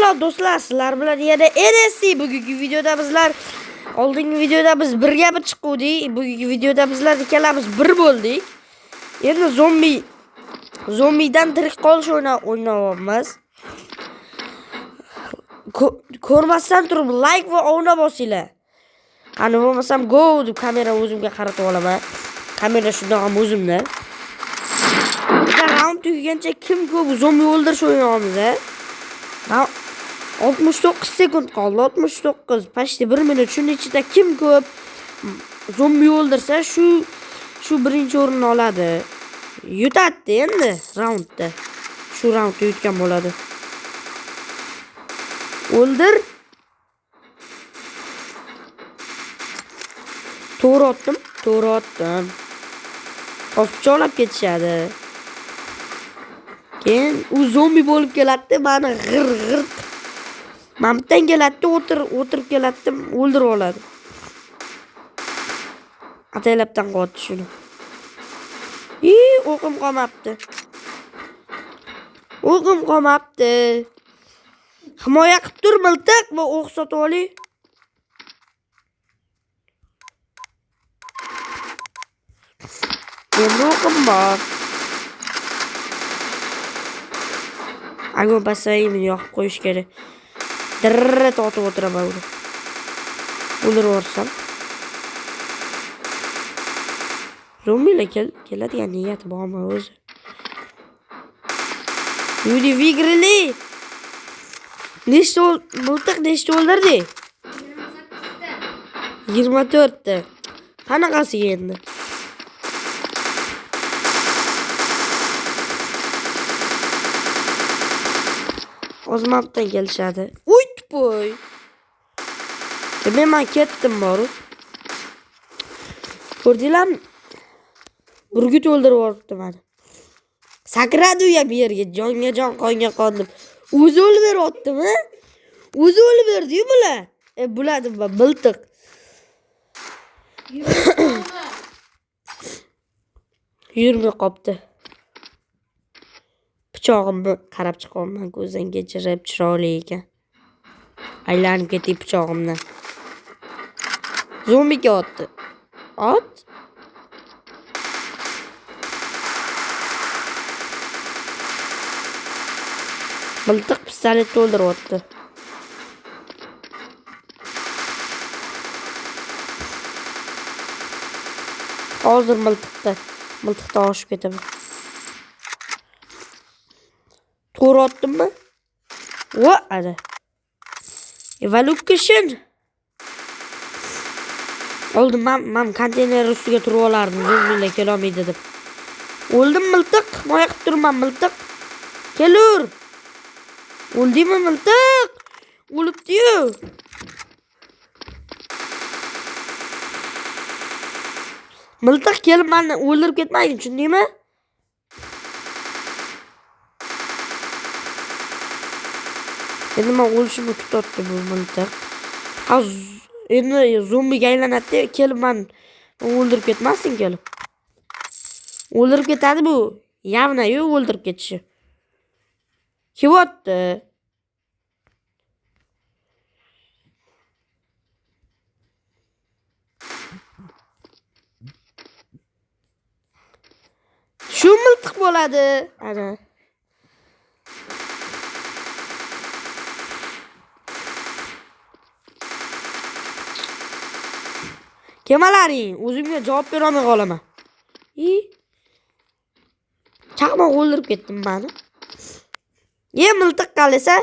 Salom do'stlar, sizlar bilan yana NSC. Bugungi videoda bizlar oldingi videoda biz birga bir chiquvdik. Bugungi videoda bizlar ikkalamiz bir bo'ldik. Endi zombidan tirik qolish o'ynayapmiz. Ko'rmasdan turib like va obuna bosinglar. Qani bo'lmasam go deb kamera o'zimga qaratib olaman. Kamera shundoq ham o'zimda. Bizlar round tugagancha kim ko'p zombi o'ldirish o'ynayapmiz, a? 69 sekund qoldi. 69, почти 1 minut. Shuning ichida kim ko'p zombi o'ldirsa, shu birinchi o'rinni oladi. Yutadi endi raundda. Shu raundda yutgan bo'ladi. O'ldir. To'g'ri otdim, to'g'ri otdim. Hozir pichoqlab ketishadi. Keyin u zombi bo'lib keladi, meni g'ir g'ir. Mana bittadan keladi, o'tirib keladi, o'ldirib oladi. Ataylabdan qo'ydi shuni. O'qim qolmabdi. O'qim qolmabdi. Himoya qilib tur miltiq va o'q sotib oling. Endi o'qim bor. Agon pasayimni yoqib qo'yish kerak. Dirra otib o'tiraman uni. O'ldirib yuborsam. Zombilar keladigan niyati bormi o'zi? Люди выиграли. Nechta miltiq nechta o'ldirdi? 24 ta. Qanaqasiga endi? Hozir mapdan kelishadi. Uy, tupoy. Demak, men ketdim boru. Ko'rdinglarmi? Burgut o'ldirib yuboribdi meni. Sakradi u ham yerga, jonga jon, qonga qon deb. O'zi o'lib beryaptimi? O'zi o'lib berdi-yu bular. Bular deb miltiq. Yurmay qopti. Pichog'imni qarab chiqyapman, ko'zdan kechirib, chiroyli ekan. Aylanib ketdik pichog'imdan. Zombiga otdi. Ot. Miltiq pistolet to'ldiryapti. Hozir miltiqda oshib ketaman. To'g'ri otdimmi? Va, ana. Evolution. Oldin men konteyner ustiga turib olardim, zombilar kelolmaydi deb. O'ldim miltiq, himoya qilib turman miltiq. Kelur. O'ldingmi miltiq? O'libdi-yu. Miltiq kelib meni o'ldirib ketmagin, tushundingmi? Endi men o'lishimni kutyapti bu miltiq. Hozir endi zombiga aylanadi-da, kelib meni o'ldirib ketmasin kelib. O'ldirib ketadi bu. Yavna-yu o'ldirib ketishi. Kelyapti. Shu miltiq bo'ladi. Ana. Kemalaring, o'zimga javob bera olmay qolaman. Chaqmoq o'ldirib ketdim meni. Miltiq qalesa?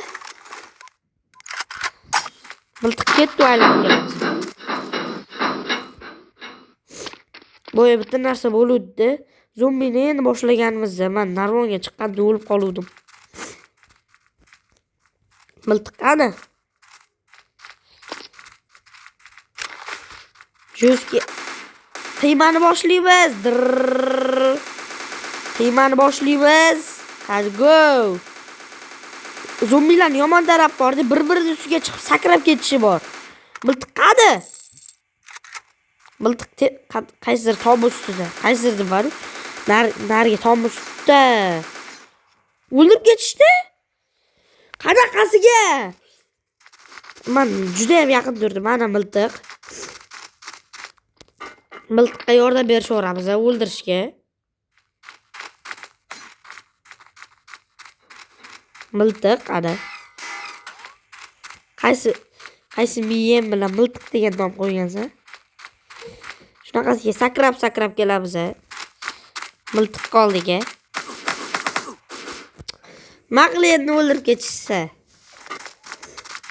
Miltiq ketdi, aylanib kelamiz. Boya bitta narsa bo'luvdi. Zombini endi boshlaganimizda men narvonga chiqqanda o'lib qoluvdim. Miltiq qani? Jo'ski qiymani boshlaymiz. Qiymani boshlaymiz. Hadi go. Zombilarning yomon tarafi bordi, bir-birini ustiga chiqib sakrab ketishi bor. Miltiq qani? Miltiq qaysidir tom ustida, qaysidir bor. Narigi tom ustida. O'ldirib ketishdi. Qanaqasiga? Man juda ham yaqin turdim. Mana miltiq. Miltiqqa yordam berishaveramiz, o'ldirishga. Miltiq ana. Qaysi miyam bilan miltiq degan nom qo'ygansan? Shunaqasiga sakrab-sakrab kelamiz. Miltiq qoldik. Maqliyatni o'ldirib ketishsa.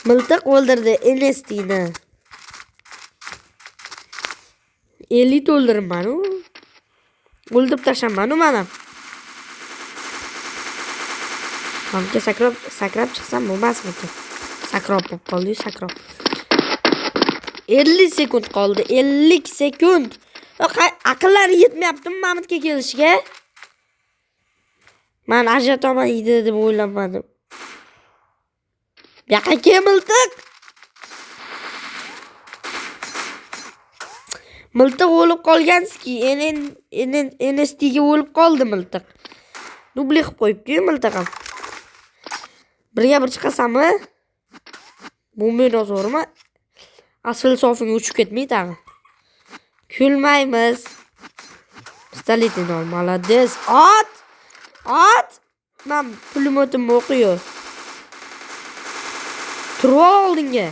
Miltiq o'ldirdi NSTni. Elit o'ldirman-u. O'ldirib tashlaman-u mana. Mamga sakrab sakrab chiqsam bo'lmasmikin? Sakrob bo'lib qoldi, sakrob. 50 sekund qoldi, 50 sekund. Aqllari yetmayaptimi Mamitga kelishga? Man ajrataman edi deb o'ylamadim. Bu yoqqa kel miltiq. Miltiq o'lib qolganski, NSTga o'lib qoldi miltiq. Dubli qilib qo'yibdi-yu miltiq ham. Birga bir chiqasanmi? Bu men zo'rmi? Asl sofinga uchib ketmay tag'in. Kulmaymiz. Pistoletini ol, молодец. Ot! Ot! Men pulemyotimni o'qiyor. Turib oldinga.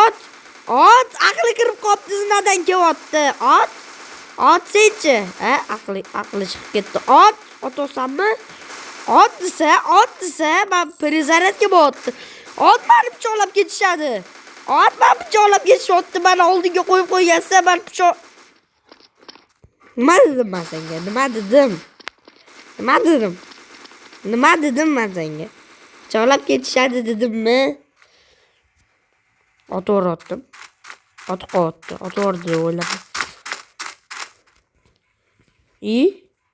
Ot! Ot! Aqli kirib qopti, zinadan kelyapti. Ot! Ot senchi? Ha, aqli chiqib ketdi. Ot! Otosanmi? Ot desa, ot desa, men perezaryadga bo'lyapti. Ot meni pichoqlab ketishadi. Ot meni pichoqlab ketishyapti. Meni oldinga qo'yib qo'ygansa, men pichoq. Nima dedim men senga? Nima dedim? Nima dedim? Nima dedim men senga? Pichoqlab ketishadi dedimmi? Otaverdim. Otib qo'yapti. Otaverdi deb o'yladim. I?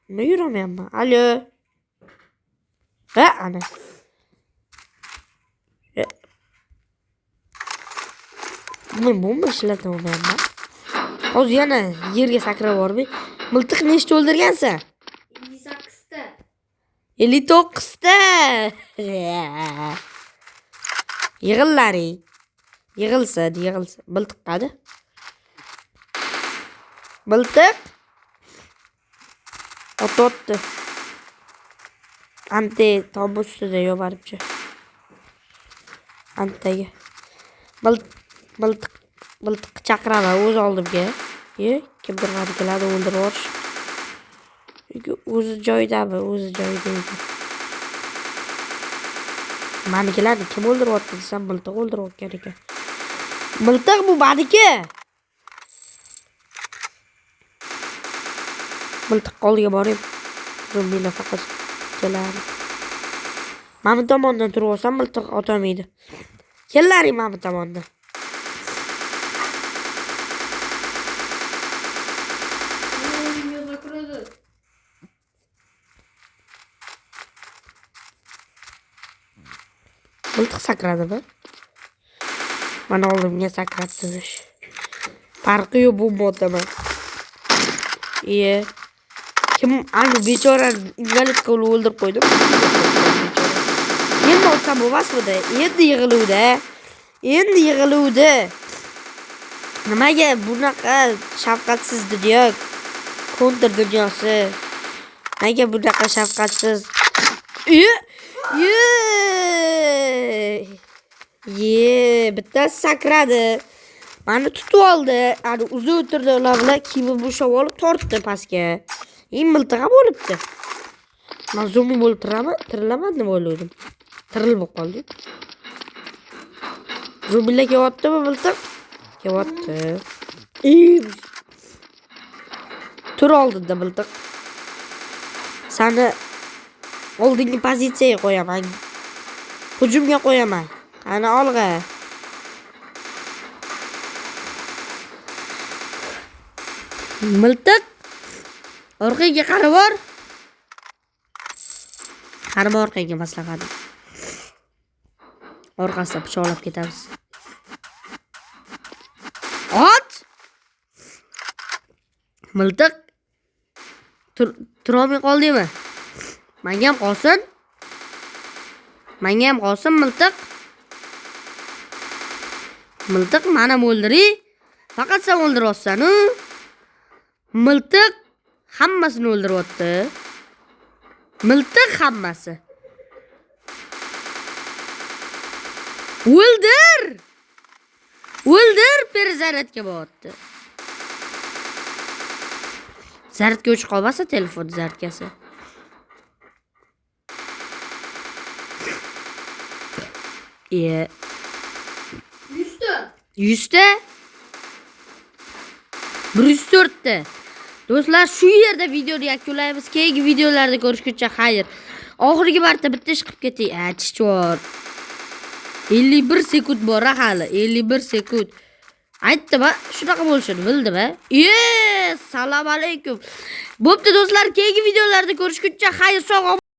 Nima yurolmayapman? Alo. Ha, ana. Men bomba ishlata olmayapman. Hozir yana yerga sakrab bormay. Miltiq nechta o'ldirgansan? 58 ta. 59 ta. Yig'illaring. Yig'ilsin, yig'ilsin. Miltiq qani? Miltiq. Ototdi. Ante tom ustida yo baribchi. Antaga. Miltiq miltiq chaqiraman o'z oldimga. Ye, kimdir mani keladi o'ldirib yuborish. Yoki o'zi joyidami? O'zi joyida ekan. Manikilarni kim o'ldiryapti desam, miltiq o'ldirayotgan ekan. Miltiq bu maniki. Miltiq oldiga boring. Zombilar faqat keladi. Mana bu tomondan turib olsam miltiq otolmaydi. Kellaring mana bu tomondan. Oldinga sakradi. Miltiq sakradimi? Mana oldimga sakrabdi. Farqi yo'q bu modaman. Iye. Kim ani bechora invalid qilib o'ldirib qo'ydim. Endi otsam bo'lmasmidi? Endi yig'iluvdi. Endi yig'iluvdi. Nimaga bunaqa shafqatsiz dunyo? Kontra dunyosi. Nega bunaqa shafqatsiz? Iye! Iye! Ye, bittasi sakradi. Mani tutib oldi. Ani uzun o'tirdi ular bilan kiyimimni ushlab olib tortdi pastga. Endi miltiq ham o'libdi. Men zombi bo'lib tiraman, tirilaman deb o'yladim. Tirilib qoldi. Zombilar kelyaptimi miltiq? Kelyapti. Tur oldinda miltiq. Sani oldingi pozitsiyaga qo'yaman. Hujumga qo'yaman. Qani olg'a. Miltiq. Orqaga qarab bor. Qarama orqaga maslahat. Orqasidan pichoqlab ketamiz. Ot! Miltiq. Turolmay qoldingmi? Menga ham qolsin. Menga ham qolsin miltiq. Miltiq meni ham o'ldiring. Faqat sen o'ldiryapsan-u. Miltiq hammasini o'ldiryapti. Miltiq hammasi. O'ldir! O'ldir, перезарядка bo'lyapti. Zaryadka o'chib qolmasa telefon zaryadkasi. E, 100 ta. 100 ta? 104 ta. Do'stlar, shu yerda videoni yakunlaymiz. Keyingi videolarda ko'rishguncha xayr. Oxirgi marta bitta ish qilib ketay. A, chichvor. 51 sekund bor hali. 51 sekund. Aytdim, shunaqa bo'lishini bildim, a. E, salom alaykum. Bo'pti do'stlar, keyingi videolarda ko'rishguncha xayr, sog'.